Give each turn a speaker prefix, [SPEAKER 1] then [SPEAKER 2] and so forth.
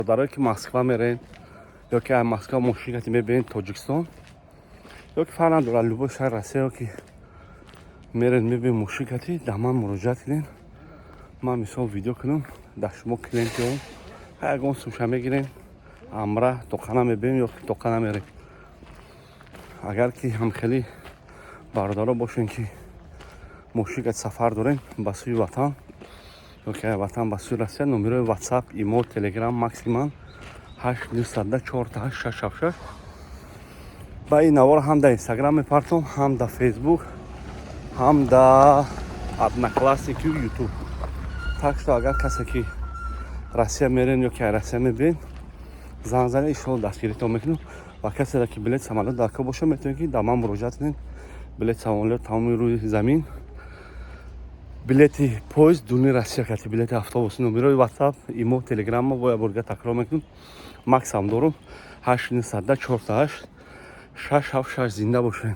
[SPEAKER 1] Бародарое, ки Москва мерен ё ки аз Москва мошин кати мебинед Тоҷикистон, ё ки фарқ надорад, любой шаҳри Россия, ё ки мерен, мебинед мошин кати, да ман муроҷиат кунед. Ман мисол видео кунам, дар шумо клиент ём, ягон сумша мегирем, амра тоқана мебинем ё тоқа намерем. Агар ки ҳамхелӣ бародаро бошем, ки мошин кати сафар дорем ба сӯи ватан ё ки ватан ба сӯи Россия, номерои WhatsApp, Имо, Telegram, максиман 8 904 8 6 7 6. Ба ин навор ҳам дар Инстаграм мепартом, ҳам дар Фейсбук, ҳам дар Одноклассники, Ютуб. Так что агар касе ки Россия мерен ё ки Россия мебинед, занг занед, иншолло, дастгиритон мекунем. Ва касеро ки билет самолёт дар кор боша, метавонед ки дар ман муроҷиат кунед. Билет самолёт тамоми рӯи замин, билети поезд дуни Россия кати, билети автобус. Номерои WhatsApp, Имо, Телеграмма боя борга такрор мекунем, максам дорум 8 904 8 6 7 6. Зинда бошед.